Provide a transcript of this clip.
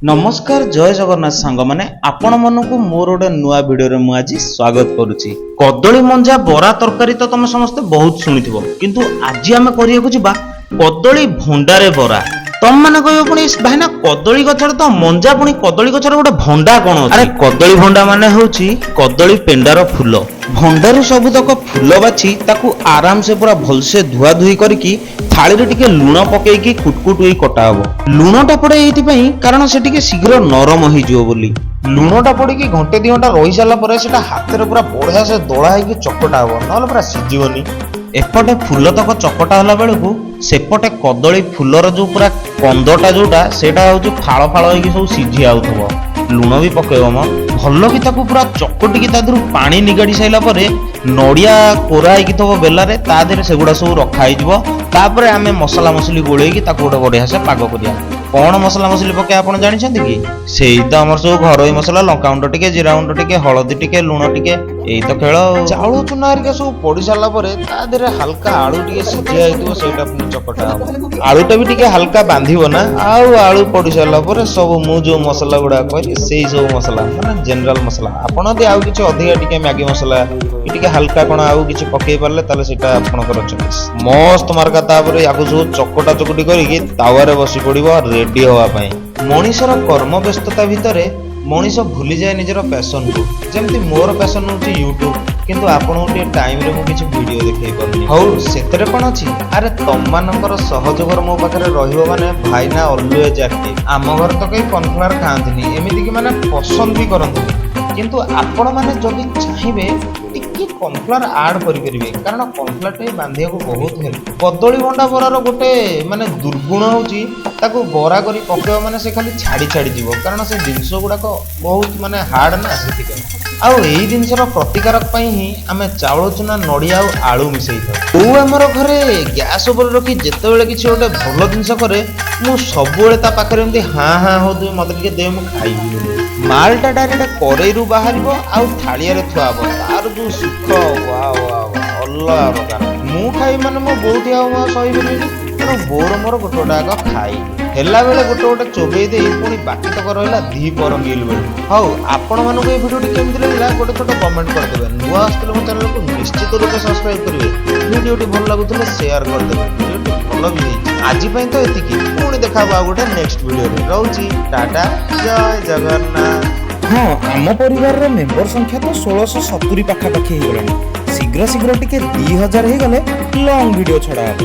ନମସ୍କାର, ଜୟ ଜଗନ୍ନାଥ ସାଙ୍ଗମାନେ। ଆପଣମାନଙ୍କୁ ମୋର ଗୋଟେ ନୂଆ ଭିଡିଓରେ ମୁଁ ଆଜି ସ୍ୱାଗତ କରୁଛି। କଦଳୀ ମଞ୍ଜା ବରା ତରକାରୀ ତ ତମେ ସମସ୍ତେ ବହୁତ ଶୁଣିଥିବ, କିନ୍ତୁ ଆଜି ଆମେ କରିବାକୁ ଯିବା କଦଳୀ ଭଣ୍ଡାରେ ବରା। ତମମାନେ କହିବ, ପୁଣି ଭାଇନା, କଦଳୀ ଗଛରେ ତ ମଞ୍ଜା, ପୁଣି କଦଳୀ ଗଛରେ ଗୋଟେ ଭଣ୍ଡା କଣ ଅଛି? ଆରେ, କଦଳୀ ଭଣ୍ଡା ମାନେ ହଉଛି କଦଳୀ ପେଣ୍ଡାର ଫୁଲ। ଭଣ୍ଡାରୁ ସବୁତକ ଫୁଲ ବାଛି ତାକୁ ଆରାମସେ ପୁରା ଭଲସେ ଧୁଆ ଧୁଇ କରିକି ଥାଳିରେ ଟିକେ ଲୁଣ ପକେଇକି କୁଟକୁଟ ହେଇ କଟା ହବ। ଲୁଣଟା ପଡେ ଏଇଥିପାଇଁ, କାରଣ ସେ ଟିକେ ଶୀଘ୍ର ନରମ ହେଇଯିବ ବୋଲି। ଲୁଣଟା ପଡିକି ଘଣ୍ଟେ 2 ଘଣ୍ଟା ରହି ସାରିଲା ପରେ ସେଟା ହାତରେ ପୁରା ବଢିଆ ସେ ଦଳା ହେଇକି ଚକଟା ହବ, ନହେଲେ ପୁରା ସିଝିବନି। ଏପଟେ ଫୁଲ ତକ ଚକଟା ହେଲା ବେଳକୁ ସେପଟେ କଦଳୀ ଫୁଲର ଯୋଉ ପୁରା କନ୍ଦଟା ଯୋଉଟା, ସେଇଟା ହଉଛି ଫାଳ ଫାଳ ହେଇକି ସବୁ ସିଝି ଯାଉଥିବ। ଲୁଣ ବି ପକେଇବ ମ ଭଲ କି। ତାକୁ ପୁରା ଚକଟିକି ତା ଦେହରୁ ପାଣି ନିଗାଡି ସାରିଲା ପରେ ନଡିଆ କୋରା ହେଇକି ଥିବ ବେଲାରେ, ତା ଦେହରେ ସେଗୁଡା ସବୁ ରଖା ହେଇଯିବ। ତାପରେ ଆମେ ମସଲା ମସଲି ଗୋଳେଇକି ତାକୁ ଗୋଟେ ବଢିଆ ସେ ପାଗ କରିବା। କଣ ମସଲା ମସଲି ପକେଇବା ଆପଣ ଜାଣିଛନ୍ତି କି? ସେଇ ତ ଆମର ସବୁ ଘରୋଇ ମସଲା, ଲଙ୍କାଗୁଣ୍ଡ ଟିକେ, ଜିରା ଗୁଣ୍ଡ ଟିକେ, ହଳଦୀ ଟିକେ, ଲୁଣ ଟିକେ, ଏଇ ତ ଖେଳ ଆଉ। ଚାଉଳ ଚୁନା ହେରିକା ସବୁ ପଡି ସାରିଲା ପରେ ତା ଦେହରେ ହାଲକା ଆଳୁ ଟିକେ ସିଝା ହେଇଥିବ, ସେଇଟା ପୁଣି ଚକଟା ହବ। ଆଳୁଟା ବି ଟିକେ ହାଲକା ବାନ୍ଧିବ ନା। ଆଉ ଆଳୁ ପଡି ସାରିଲା ପରେ ସବୁ ମୁଁ ଯୋଉ ମସଲା ଗୁଡା କହିଲି, ସେଇ ସବୁ ମସଲା, ମାନେ ଜେନେରାଲ ମସଲା। ଆପଣ ଯଦି ଆଉ କିଛି ଅଧିକା ଟିକେ ମ୍ୟାଗି ମସଲା କି ଟିକେ ହାଲକା କଣ ଆଉ କିଛି ପକେଇ ପାରିଲେ, ତାହେଲେ ସେଇଟା ଆପଣଙ୍କର ଚଏସ୍। ମସ୍ତ ମାର୍କା। ତାପରେ ୟାକୁ ସବୁ ଚକଟା ଚକଟି କରିକି ତାୱାରେ ବସି ପଡିବ ରେଡି ହବା ପାଇଁ। ମଣିଷର କର୍ମ ବ୍ୟସ୍ତତା ଭିତରେ ମଣିଷ ଭୁଲିଯାଏ ନିଜର ପ୍ୟାସନକୁ। ଯେମିତି ମୋର ପ୍ୟାସନ ହେଉଛି ୟୁଟ୍ୟୁବ, କିନ୍ତୁ ଆପଣଙ୍କୁ ଟିକେ ଟାଇମରେ ମୁଁ କିଛି ଭିଡିଓ ଦେଖେଇ ପାରୁନି। ହଉ, ସେଥିରେ କଣ ଅଛି? ଆରେ, ତମମାନଙ୍କର ସହଯୋଗର ମୋ ପାଖରେ ରହିବ ମାନେ ଭାଇନା ଅଲୱେଜ ଆକ୍ଟିଭ। ଆମ ଘରେ ତ କେହି କର୍ନଫ୍ଲାୱାର ଖାଆନ୍ତିନି, ଏମିତିକି ମାନେ ପସନ୍ଦ ବି କରନ୍ତିନି। କିନ୍ତୁ ଆପଣମାନେ ଯଦି ଚାହିଁବେ, ଟିକେ କର୍ନଫ୍ଲାୱାର ଆଡ୍ କରିପାରିବେ, କାରଣ କର୍ନଫ୍ଲାୱାରଟା ବି ବାନ୍ଧିବାକୁ ବହୁତ ହେଲ୍ପ। କଦଳୀ ଭଣ୍ଡା ବରାର ଗୋଟେ ମାନେ ଦୁର୍ଗୁଣ ହେଉଛି, ତାକୁ ବରା କରି ପକେଇବ ମାନେ ସେ ଖାଲି ଛାଡ଼ି ଛାଡ଼ି ଯିବ, କାରଣ ସେ ଜିନିଷ ଗୁଡ଼ାକ ବହୁତ ମାନେ ହାର୍ଡ ନା, ସେଥିପାଇଁ। ଆଉ ଏଇ ଜିନିଷର ପ୍ରତିକାର ପାଇଁ ହିଁ ଆମେ ଚାଉଳ ଚୁନା, ନଡ଼ିଆ ଆଉ ଆଳୁ ମିଶେଇଥାଉ। ବୋଉ ଆମର ଘରେ ଗ୍ୟାସ୍ ଉପରେ ରଖି ଯେତେବେଳେ କିଛି ଗୋଟେ ଭଲ ଜିନିଷ କରେ, ମୁଁ ସବୁବେଳେ ତା ପାଖରେ ଏମିତି ହାଁ ହାଁ ହଉଥିବି, ମତେ ଟିକେ ଦେ, ମୁଁ ଖାଇବି ବୋଲି। ମାଲଟା ଡାଇରେକ୍ଟ କରେଇରୁ ବାହାରିବ ଆଉ ଥାଳିଆରେ ଥୁଆ ହବ, ତାର ଯୋଉ ସୁଖ, ୱା ୱା ୱା, ଅଲଗା ପ୍ରକାର। ମୁଁ ଖାଇବି ମାନେ ମୋ ବୋଉ ଠିଆ ହବ, ମୁଁ ଆଉ ସହିପାରିବିନି। ତେଣୁ ବୋଉର ମୋର ଗୋଟେ ଗୋଟେ ଆଗ ଖାଇ ହେଲା ବେଳେ ଗୋଟେ ଗୋଟେ ଚୋବେଇ ଦେଇ ପୁଣି ବାକି ତକ ରହିଲା ଦି ପର ମିଲ୍ ବେଳକୁ। ହଉ, ଆପଣମାନଙ୍କୁ ଏଇ ଭିଡ଼ିଓଟି କେମିତି ଲାଗିଲା ଗୋଟେ ଛୋଟ କମେଣ୍ଟ କରିଦେବେ। ନୂଆ ଆସିଥିଲେ ମୋ ଚ୍ୟାନେଲକୁ ନିଶ୍ଚିତ ରୂପେ ସବସ୍କ୍ରାଇବ କରିବେ। ଭିଡ଼ିଓଟି ଭଲ ଲାଗୁଥିଲେ ସେୟାର କରିଦେବେ। ଭିଡ଼ିଓଟି ଭଲ ବି ହେଇଛି। ଆଜି ପାଇଁ ତ ଏତିକି, ପୁଣି ଦେଖା ହବ ଆଉ ଗୋଟେ ନେକ୍ସଟ ଭିଡ଼ିଓରେ। ରହୁଛି, ଟାଟା, ଜୟ ଜଗନ୍ନାଥ। ହଁ, ଆମ ପରିବାରର ମେମ୍ବର ସଂଖ୍ୟା ତ 1670 ପାଖାପାଖି ହେଇଗଲାଣି। ଶୀଘ୍ର ଶୀଘ୍ର ଟିକେ 2000 ହେଇଗଲେ ଲଙ୍ଗ ଭିଡିଓ ଛଡା ହବ।